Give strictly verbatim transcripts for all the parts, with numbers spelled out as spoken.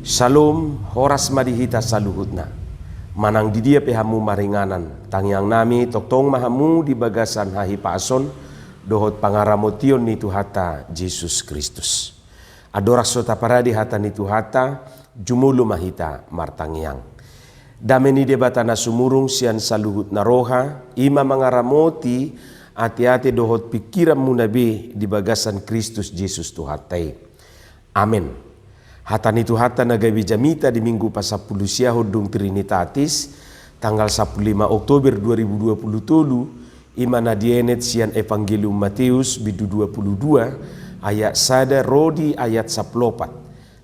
Syalom, horas ma di hita saluhutna. Manang di dia pe hamu maringanan, tangiang nami tongtong ma hamu di bagasan hahipason dohot pangaramotion ni Tuhanta Jesus Kristus. Andorang so taparade hata ni Tuhanta, jumolo ma hita martangiang. Dame ni Debata na sumurung sian saluhutna roha, i ma mangaramoti ateate dohot pingkiranmuna be di bagasan Kristus Jesus Tuhanta i. Amen. Hata ni Tuhanta na gabe jamita di Minggu pasampulu siahon dung Trinitatis, tanggal sampulu lima Oktober dua ribu dua pulu tolu, i ma na dienet sian Evangelium Mateus bindu dua pulu dua ayat sada ro di ayat sampulu opat.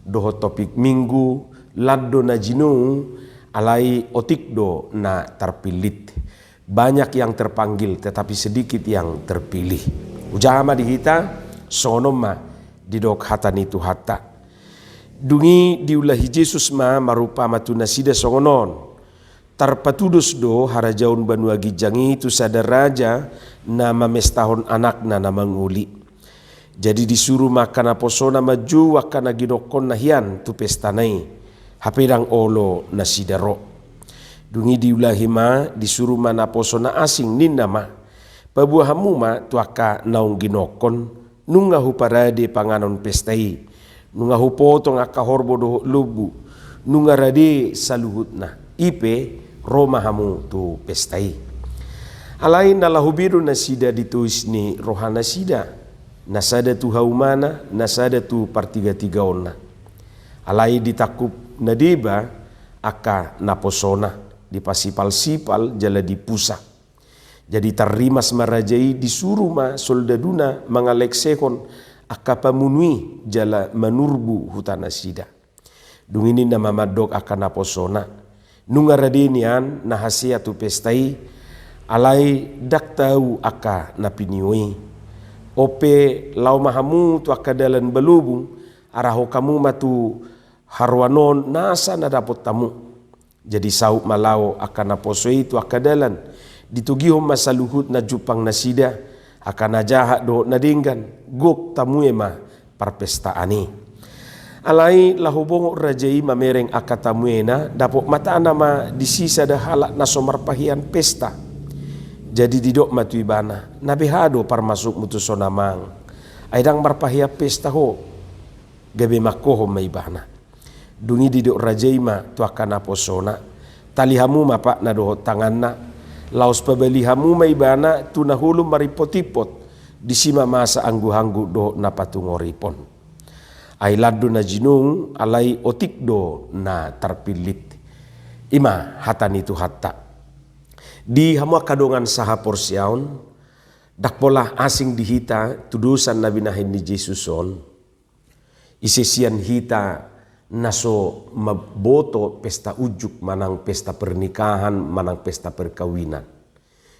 Dohot topik Minggu, Lan do na jinou, alai otik do na tarpillit. Banyak yang terpanggil, tetapi sedikit yang terpilih. Hujaha ma di hita, songon on ma didok hata ni Tuhanta. Dung i diulahi Jesus ma marumpama tu nasida songon on. Tarpatudos do harajaon banua ginjang i tu sada raja na mamestahon anakna na mangoli. Jadi disuru ma angka naposona manjou angka na ginokkonna hian tu pestana i, hape ndang olo nasida ro. Dung i diulahi ma, disuru ma naposo na asing, ninna ma: Paboa hamu ma tu angka naung ginokkon, nunga huparade panganon pesta i, nunga hupotong angka horbo dohot lombu, nunga rade saluhutna, i pe ro ma hamu tu pesta i. Alai na laho be do nasida di tois ni rohanasida, na sada tu haumana, na sada tu partigatigaonna. Alai ditangkup na deba angka naposona, dipasipalsipal jala dipusa. Jadi tarrimas ma raja i, disuru ma soldaduna mangalengsehon angka pamunu i jala manurbu hutanasida. Dung i ninna ma mandok angka naposona: Nunga rade nian na hasea tu pesta i, alai ndang tau angka na pinio i. On pe laho ma hamu tu angka dalan balobung, arahon hamu ma tu haroan on nasa na dapot hamu. Jadi saut ma laho angka naposo i tu angka dalan, ditogihon ma saluhutna jumpangnasida, angka na jahat dohot na denggan, gok tamue ma parpestaan i. Alai laho bongot raja i mamereng angka tamuena, dapot matana ma disi sada halak na so marpahean pesta. Jadi didok ma tu ibana: Na beha do parmasukmu tuson, amang? Ai ndang marpahean pesta ho. Gabe mangkohon ma ibana. Dung i didok raja i ma tu angka naposona: Tali hamu ma patna dohot tanganna, laos pabali hamu ma ibana tu na holom marimpotimpot, disi ma masa anggukanggu dohot na patungoripon. Ai lan do na jinou, alai otik do na tarpillit. I ma hata ni Tuhanta. Di hamu angka dongan sahaporseaon, ndang pola asing di hita tudosan na binahen ni Jesus on. Ise sian hita na so mamboto pesta unjuk, manang pesta pernikahan, manang pesta perkawinan?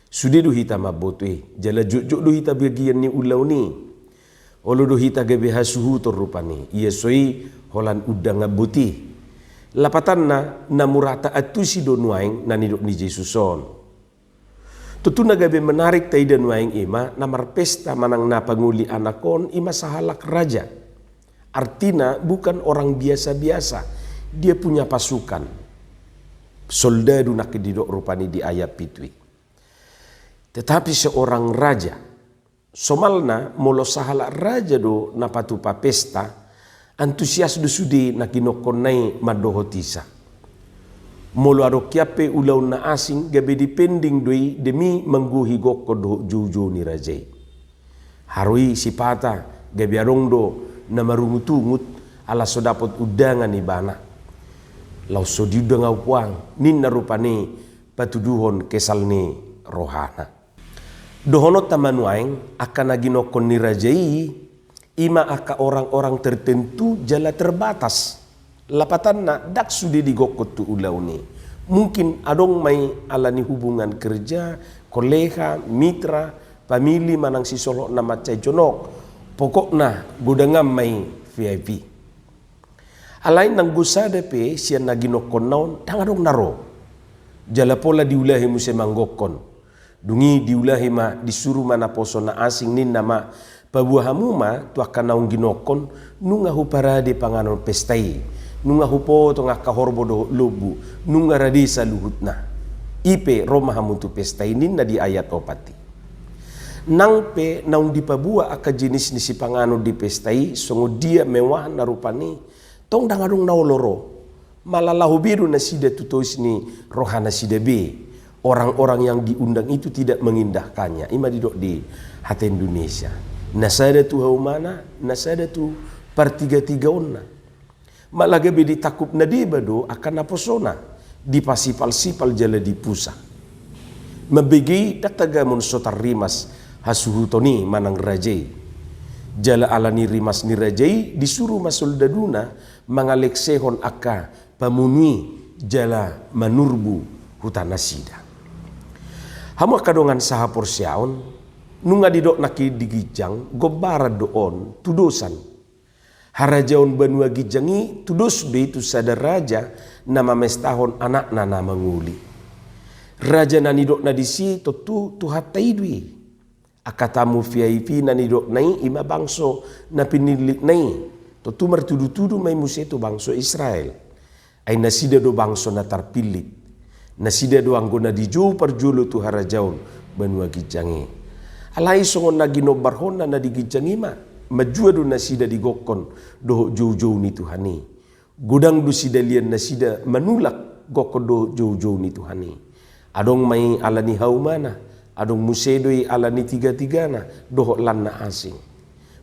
Sude do hita mamboto i, jala jotjot do hita bagian ni ulaon i. Olo do hita gabe hasuhuton rupani, ia so i holan undangan boti. Lapatanna, na mura taantusi do nuaeng na nidok ni Jesus on. Tontu na gabe menarik taida nuaeng i ma, na marpesta manang na pangoli anak on i ma sahalak raja. Artina bukan orang biasa-biasa, dia punya pasukan. Soldadu nangkin didok rupani di ayat pitu i. Tetapi seorang raja, somalna molo sahalak raja do na patupa pesta, antusias do sude na ginokkonna i mandohotisa. Molo adong hian pe ulaon na asing, gabe dipending do i demi manggohi gokhon dohot joujou ni raja i. Haru i sipata gabe adong do na marungutungut ala so dapot undangan ibana. Laos so diundang au puang, ninna rupani patuduhon kesal ni rohana. Dohononta ma nuaeng, angka na ginokkon ni raja i, i ma angka orang-orang tertentu jala terbatas. Lapatanna, ndang sude digokhon tu ulaon i. Mungkin adong ma i ala ni hubungan kerja, kolega, mitra, pamili manang sisolhot na mansai jonok. Pokokna godang an ma i V I P. Alai nanggo sada pe sian na ginokkonna on ndang adong na ro. Jala pola diulahi muse manggokhon. Dung i diulahi ma, disuru ma naposo na asing, ninna ma: Paboa hamu ma tu angka naung ginokkon, nunga huparade panganon pesta i, Nunga hupotong angka horbo dohot lombu, nunga rade saluhutna. I pe ro ma hamu tu pesta i, ninna di ayat opat i. Nang pe naung dipaboa angka jenis ni sipanganon di pesta i, songon dia mewahna rupani, tong ndang adong na olo ro. Malah laho be do nasida tu tois ni rohanasida be. Orang-orang yang diundang itu tidak mengindahkannya. I ma didok di hata Indonesia. Na sada tu haumana, na sada tu partigatigaonna. Malah gabe ditangkup na deba do angka naposona, dipasipalsipal jala dipusa. Mambege i ndang tagamon so tarrimas hasuhuton i manang raja i. Jala ala ni rimas ni raja i, disuru ma soldaduna mangalengsehon angka pamunu i jala manurbu hutanasida. Hamu angka dongan sahaporseaon, nunga didok nangkin di ginjang, gombaran do on tudosan. Harajaon banua ginjang i tudos do i tu sada raja na mamestahon anakna na mangoli. Raja na nidokna disi tontu Tuhanta i do i. Angka tamu V I P na nidokna i, i ma bangso na pinillitna i. Tontu martudutudu ma i muse tu bangso Israel. Ai nasida do bangso na tarpillit. Nasida do anggo na dijou parjolo tu harajaon banua ginjang i. Alai songon na ginombarhonna na di ginjang i ma, manjua do nasida di gokhon dohot joujou ni Tuhan i. Godang do sidalian nasida manulak gokhon dohot joujou ni Tuhan i. Adong ma i ala ni haumana, adong muse do i ala ni tigatigana dohot lan na asing.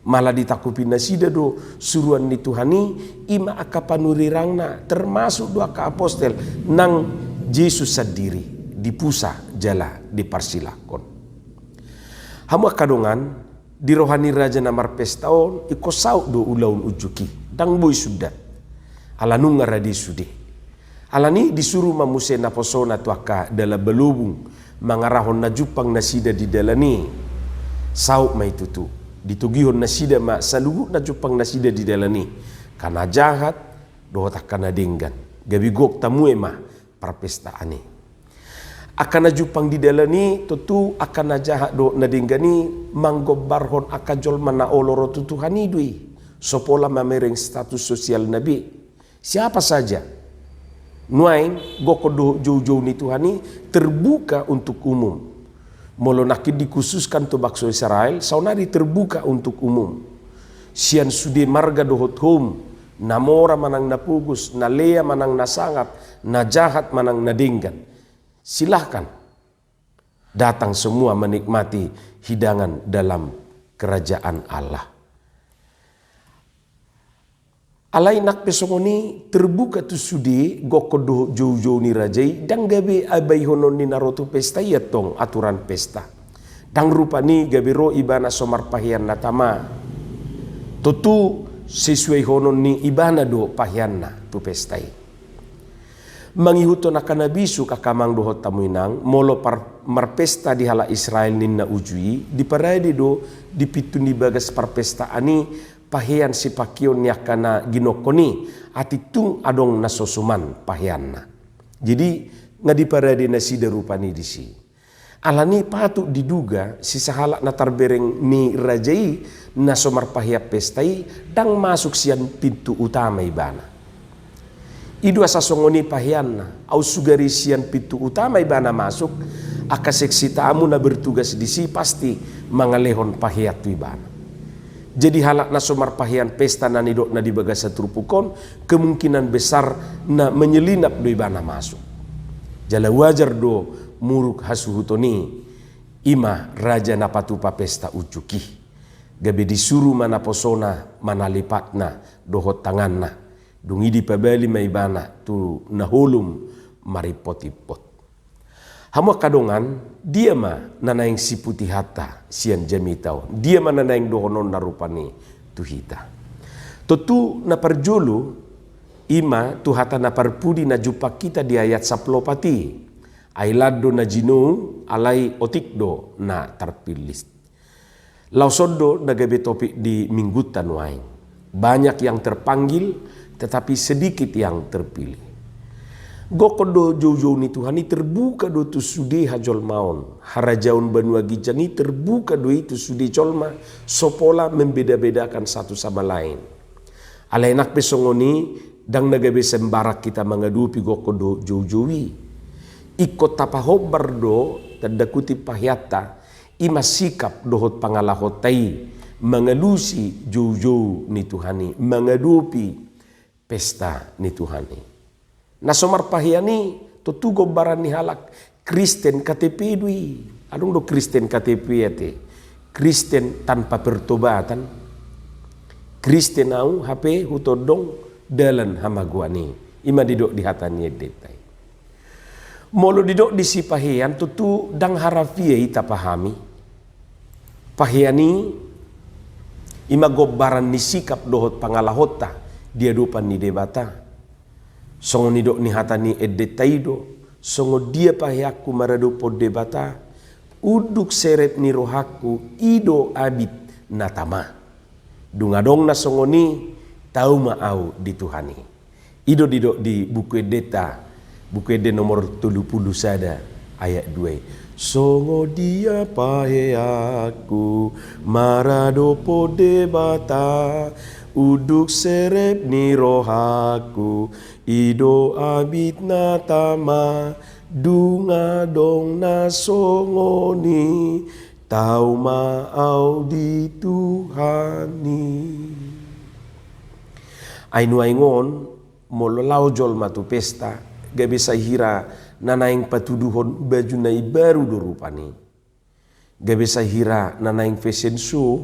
Malah ditangkupi nasida do suruan ni Tuhan i, i ma angka panurirangna, termasuk do angka apostel nang Jesus sandiri, dipusa jala diparsilangkon. Hamu angka dongan, di roha ni raja na marpesta on, ingkon saut do ulaon unjuk i, ndang boi sundat. Ala nunga rade sude. Alani disuru ma muse naposona tu angka dalan balobung, mangarahon na jumpang nasida di dalan i. Saut ma i tutu. Ditogihon nasida ma saluhut na jumpang nasida di dalan i. Angka na jahat, dohot angka na denggan. Gabe gok tamue ma parpestaan i. Angka na jumpang di dalan i, tontu angka na jahat dohot na denggan i, manggombarhon angka jolma na olo ro tu Tuhan i do i. So pola mamereng status sosialna be. Siapa saja. Nuaeng, gokhon dohot joujou ni Tuhan i terbuka untuk umum. Molo nangkin dikhususkan tu bangso Israel, saonari terbuka untuk umum. Sian sude marga dohot houm, na mora manang na pogos, na lea manang na sangap, na jahat manang na denggan. Silahkan datang semua menikmati hidangan dalam kerajaan Allah. Alai nang pe songon i terbuka tu sude gokhon dohot joujou ni raja i, ndang gabe abaihonon ni na ro tu pesta i antong aturan pesta. Ndang rupani gabe ro ibana so marpahean na tama. Tontu sesuaihonon ni ibana do paheanna tu pesta i. Mangihuthon angka na bisuk, angka amang dohot hamu inang, molo par-, marpesta di halak Israel ninna uju i, diparade do di pintu ni bagas parpestaan i pahean sipangkeon ni angka na ginokhon i, atik tung adong na so suman paheanna. Jadi, nga diparade nasida rupani disi. Alani patut diduga, sisahalak na tarbereng ni raja i, na so marpahean pesta i, ndang masuk sian pintu utama ibana. I do asa songon i paheanna, aut sugari sian pintu utama ibana masuk, angka seksi tamu na bertugas disi pasti mangalehon pahean tu ibana. Jadi halak na so marpahean pesta na nidokna di bagasan turpuk on, kemungkinan besar na menyelinap do ibana masuk. Jala wajar do muruk hasuhuton i, i ma raja na patupa pesta unjuk i. Gabe disuru ma naposona manalipatna dohot tanganna. Dung i dipabali ma ibana tu na holom marimpot-impot. Hamu angka dongan, dia ma na naeng siputihanta sian jamita on? Dia ma na naeng dohononna rupani tu hita? Tontu na parjolo, i ma tu hata na parpudi na jumpang hita di ayat sampulu opat i. Ai lan do na jinou, alai otik do na tarpillit. Laos on do na gabe topik di minggunta nuaeng. Banyak yang terpanggil, tetapi sedikit yang terpilih. Gokhon dohot joujou ni Tuhan i terbuka do tu sude hajolmaon. Harajaon banua ginjang i terbuka do i tu sude jolma, so pola membeda-bedakan satu sama lain. Alai nang pe songon i, Ndang na gabe sembarang hita mangadopi gokkon dohot joujou i. Ingkon tapahombar do tanda kutip paheanta, i ma sikap dohot pangalahonta i mangalusi joujou ni Tuhan i, mangadopi pesta ni Tuhan i. Na so marpahean i tontu gombaran ni halak Kristen K T P do i. Adong do Kristen K T P ate, Kristen tanpa pertobatan. Kristen au hape hutondong dalan hamagoan i. I ma didok di hata ni endenta i. Molo didok di sipahean tontu ndang harafiah i tapahami. Pahean i i ma gombaran ni sikap dohot pangalahonta di adopan ni Debata. Songon nidok ni hata ni endenta i do, songon dia paheanku maradophon Debata, unduk serep ni rohangku i do abit na tama. Dung adong na songon i, tau ma au di Tuhan i. I do didok di Buku Endenta, Buku Ende nomor tolu pulu sada ayat dua i. Songon dia paheanku maradophon Debata, unduk serep ni rohangku i do abit na tama, dung adong na songon i, tau ma au di Tuhan i. Ai nuaeng on, molo laho jolma tu pesta, gabe sai hira na naeng patuduhon baju na imbaru do rupani. Gabe sai hira na naeng fashion show.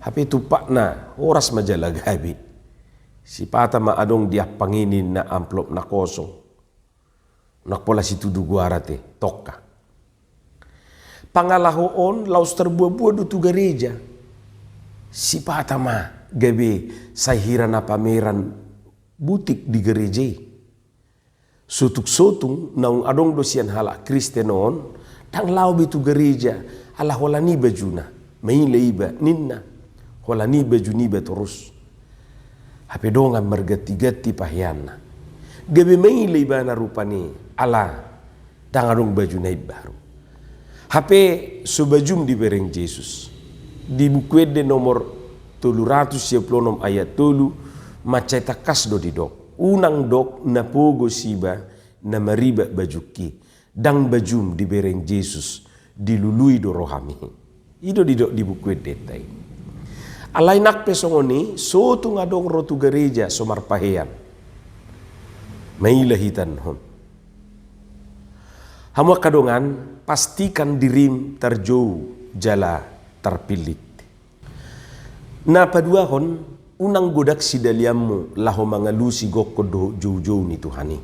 Hape tumpakna horas ma jala gabe. Sipata ma adong di ampang i ninna amplop na kosong. Nang pola situdu goar ate, tongka. Pangalaho on laos tarboanboan do tu gareja. Sipata ma gabe sai hira na pameran butik di gareja i. Sotung-sotung naung adong do sian halak Kristen on, ndang laho be tu gareja, ala holan i bajuna. Maila iba ninna, holan i baju niba torus. Hape dongan marganti-ganti paheanna. Gabe maila ibana rupani, ala ndang adong baju na imbaru. Hape so bajum dibereng Jesus. Di Buku Ende nomor tolu ratus sia pulu onom ayat tolu, mansai tangkas do didok. Unang dok na pogos iba na maribak bajungki. Ndang bajum dibereng Jesus, dilului do rohami. I do didok di Buku Endenta i. Alai nang pe songon i, so tung adong ro tu gareja so marpahean. Maila hita nuaeng on. Hamu angka dongan, pastikan dirim tarjou jala tarpillit. Na paduahon, unang godang sidalianmu laho mangalusi gokkon dohot joujou ni Tuhan i.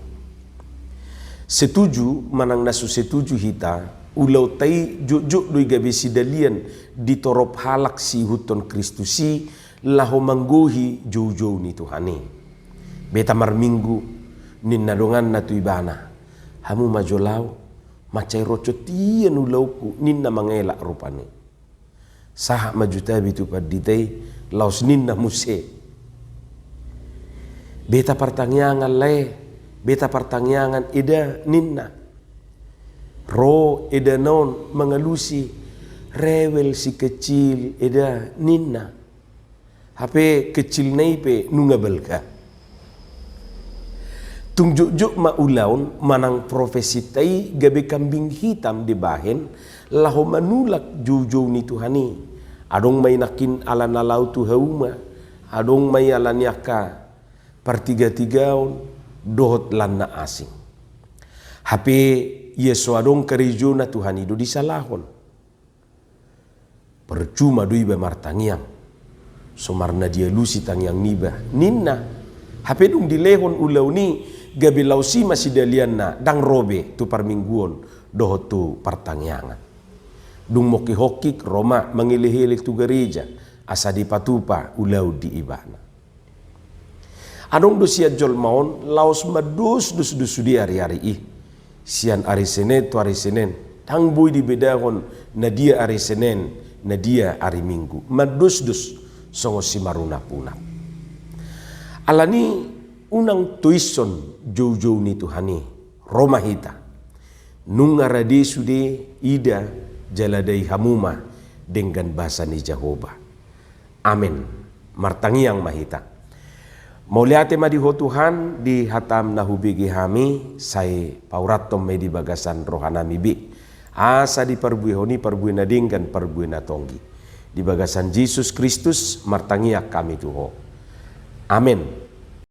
Setuju manang na so setuju hita, ulaonta i jotjot do i gabe sidalian di torop halak siihuthon Kristus i laho manggohi joujou ni Tuhan i. Beta marminggu, ninna donganna tu ibana. Hamu ma jo laho, mansai ro tongon tian ulaonku, ninna mangelak rupani. Sahat ma jo tabi tu pandita i, laos ninna muse. Beta partangiangan lae, beta partangiangan eda ninna. Ro edana on mangalusi, rewel si kecil eda ninna. Hape kecilna i pe nunga balga. Tung jotjot ma ulaon manang profesinta i gabe kambing hitam dibahen laho manulak joujou ni Tuhan i. Adong ma i nangkin ala na laho tu hauma, adong ma i ala ni angka partigatigaon dohot lan na asing. Hape ia so adong karejona Tuhan i do disalahon. Percuma do iba martangiang, so mar na dialusi tangiang niba, ninna. Hape dung dilehon ulaon i, gabe laos i ma sidalianna, ndang ro be tu parmingguon dohot tu partangiangan. Dung mongkihongkik ro ma mangelekelek tu gareja, asa dipatupa ulaon di ibana. Adong do sian jolma on laos mandosdos do sude ariari i. Sian ari Senen tu ari Senen, ndang boi dibedahon na dia ari Senen, na dia ari Minggu. Mandosdos songon simarunapunap. Alani unang toishon joujou ni Tuhan i, ro ma hita. Nunga rade sude ida jala dai hamu ma denggan basa ni Jahowa. Amen. Martangiang ma hita. Mauliate ma di Ho Tuhan, di hataM na hubege hami, sai paurathon ma i di bagasan rohanami be. Asa diparbuehon i parbue na denggan, parbue na tonggi. Di bagasan Jesus Kristus martangiang hami tu Ho. Amen.